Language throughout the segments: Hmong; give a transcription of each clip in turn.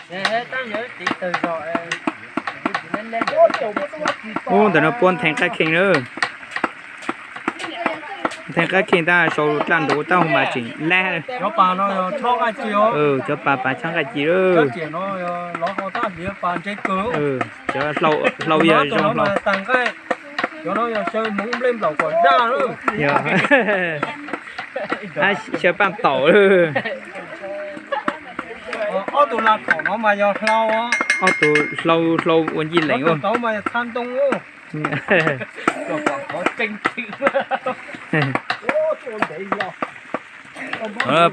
Ub, ntawm no puab ntheev qab kheej na. Ntheev qab kheej tab sau dlaj ntuv tab hu mas tseem lab. Cov pas pas tshab nqaij ci lawm. Cov hlau yog zoo hlau. Xyaw paaj taum lawm. Ob tug hlau hlau ua ncig leem.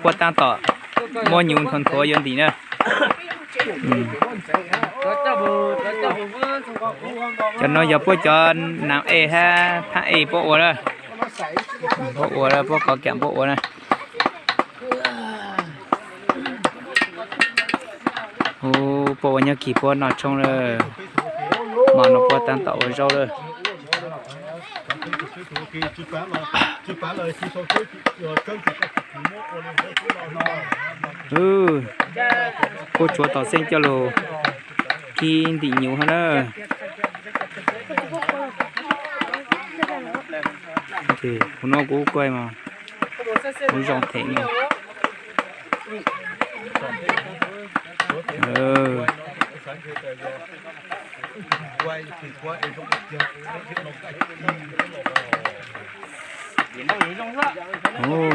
Puab taab tom muab nyuv nthuav nthuav yuav ntim na. Cov no yog puab cov nav ej hab phab ej puab ua na. Puab ua, puab kov kam puab ua na. Puab ua nyob kis puab noj tshoob lawm. Hmo no puab taab tom ua zaub lawm. Kuv tsuav tom xeej coj lug kib ntim nyuv hab na. Kuv nuav kuv kuaj mas kuv zoo theem.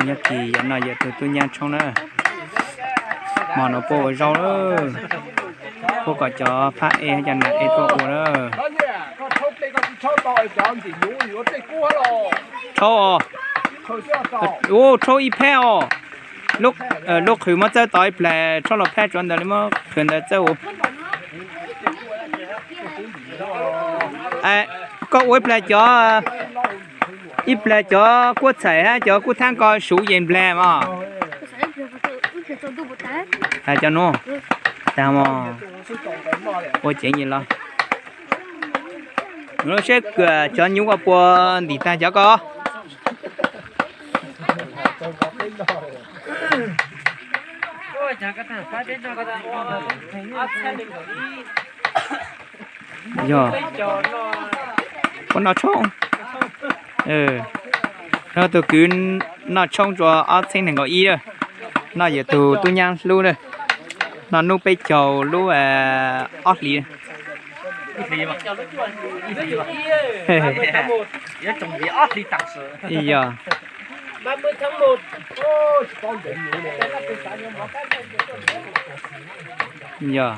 Nyob kis yog noj yog tug tub nyaab tshoob na. Hmo no puab ua zaub lawm. Puab kom cov phab ej cov nam ej tuaj ua lawm. Rhaub, ub, rhaub ib phab os. Lub qhwv muab txawb tod ib plag, rhaub los phab tsuav ntawd li muab qhwv ntawd txawb ua. Koj ua ib plag cov, ib plag cov kuab txhais hab cov kuab thaab ko suv yees plag mog. Cov nuav, tag mog, ua ceev es los. Lub seb cov nyuv ko puas ntim tag cov ko. Yog puab noj tshoob. Nov tug kwv noj tshoob tsua ob txheeb nees nkaum ib lawm. Noj yog tug tub nyaab hlub na. Noj nub peb caug lub ob hlis. Yog. Yog.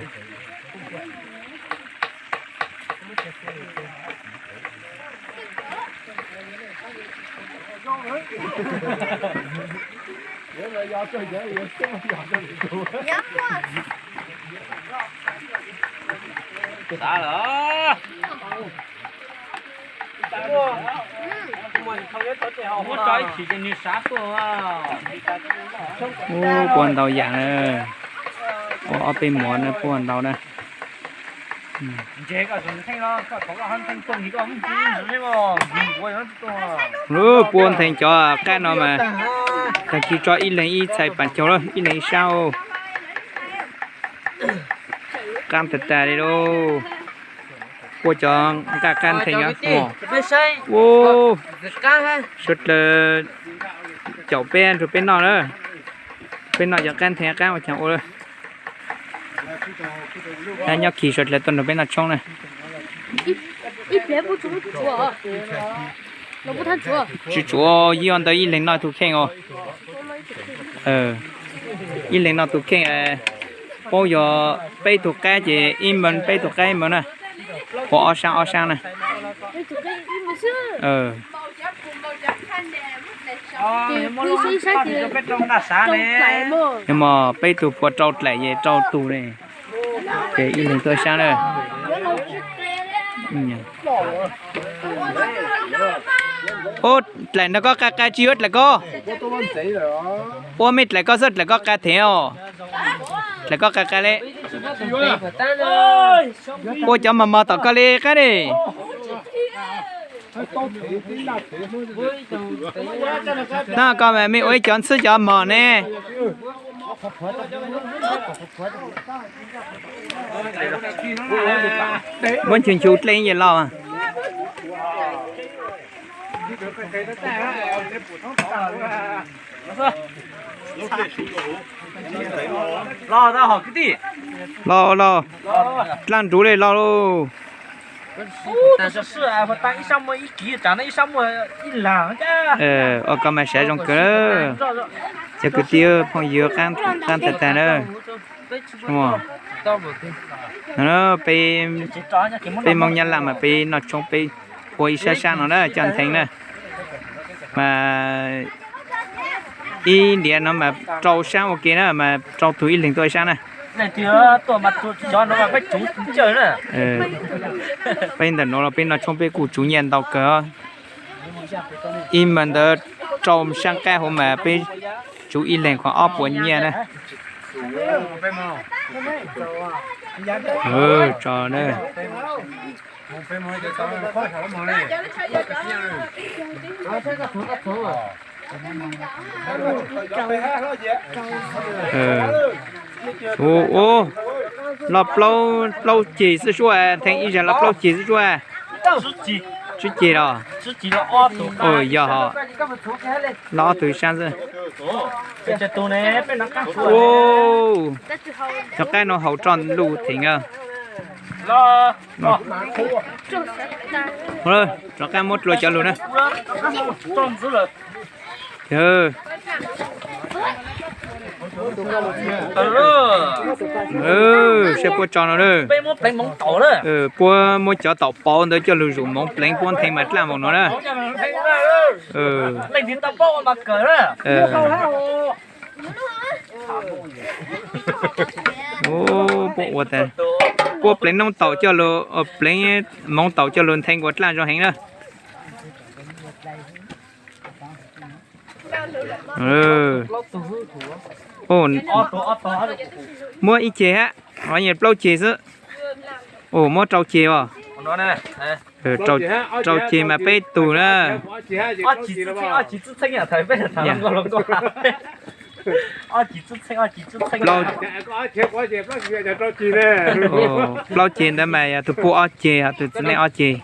Ub, puab ntau yaam na. Puab ob peb muav na, puab ntau na. Lub puab ntheev cov qaab no mas tag kis tso ib leeg ib txhais pas caug lawm, ib leeg ib sab. Qaab tag tag li lauj. Puab cov nqaj qaab ntheev os. Suav dlawg caum peb nrug peb noj na. Peb noj cov qaab ntheev qaab ua caag ua. Nyob kis suav dlawg tuaj nrug peb noj tshoob na. Tsi tsuav, yeej ntawd ib leeg noj tug kheej os. Ib leeg noj tug kheej, paub yog peb tug qaab ces ib mees, peb tug qaab ib mees na. Ua ob saab ob saab na. Yog mog, peb tug puas rau dlaim ces rau tug ne. Ces ib leeg tuaj saab na. Ub, dlaim nrog koj qai qai tsi yuav dlaim koj. Ua mej dlaim koj xwb, dlaim koj qai theev os. Dlaim koj qai qai le. Ua cov mos mos tom koj le qaab ne. Noj koj mas mej ua ib cov ntxhwb cov mos ne. Muab nchu nchu dlej ces los. Los los, dlaj nruv li los lauj. Ua koj mas sav zoo kawg. Cov kwv tij phooj ywg qab tag tag na. Peb Hmoob Nyab Laj mas peb noj tshoob peb ua ib sab sab no na coj ntheev na. Mas ib ntiav no mas rau sab ua ke na, mas rau tus ib leeg tuaj ib sab na. Peb ntawm no los peb noj tshoob peb kuj tsuv nyiaj ntau kawg. Ib mas ntawd rau sab nqaij hauv mas peb tsuv ib leeg qhov ob puas nyiaj na. Tso na. Ua, los plaub, plaub ceg xwb suab, theej ib zag los plaub ceg xwb suab. Tsib ceg los? Yog ho, los ob tug sab xwb. Rov qab no haus roj luj theem. Rov qab muab dlua cov lus na. Saib puab tso no. Puab muab cov taum pauv ntawd coj lug zuum moov pleev puab ntheev mas dlaj npaum no na. Puab pleev noob taum coj lug, pleev moov taum coj lug ntheev kuas dlaj zoo heev na. Muab ib ceg hab, ho yog plaub ceg xwb. Muab rau ceg os. Rau ceg mas peb tug na. Plaub ceg ntawd mas yog tus puj ob ceg, tus txiv neej ob ceg.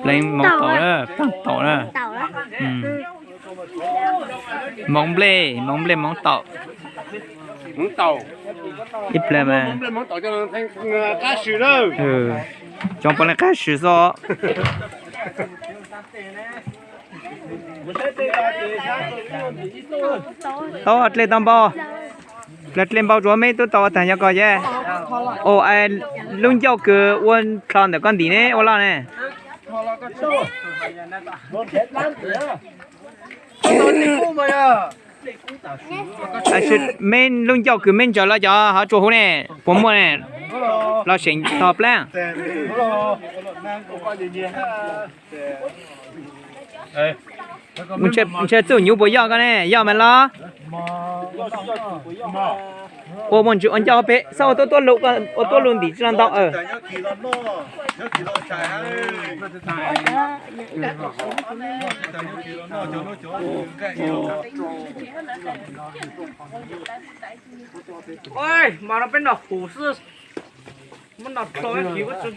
Pleev moov taum na, taum na. Moov nplej, moov nplej moov taum. Ib plag mas cov puav leej qab swm xwb. Tau dlej tau npau, dlej npau tsuav meb tub tau ua tag nyob ko ces. Ua, lub ncauj kws ua dlho ntawm koj ntim ne ua loj ne. Meb lub ncauj kws meb ntsaws los cov hov tsua huv ne, puas muaj ne? Los seem tog plab. Ntshe txuj nyuv puas yog koj ne, yog mas los. Ua muaj ntsis ua ncauj pem, xav ua tuab tuab lug, ua tuab lug ntim tsi los ntau. Mas no peb noj hum xwb, muab noj dlhau ib kis.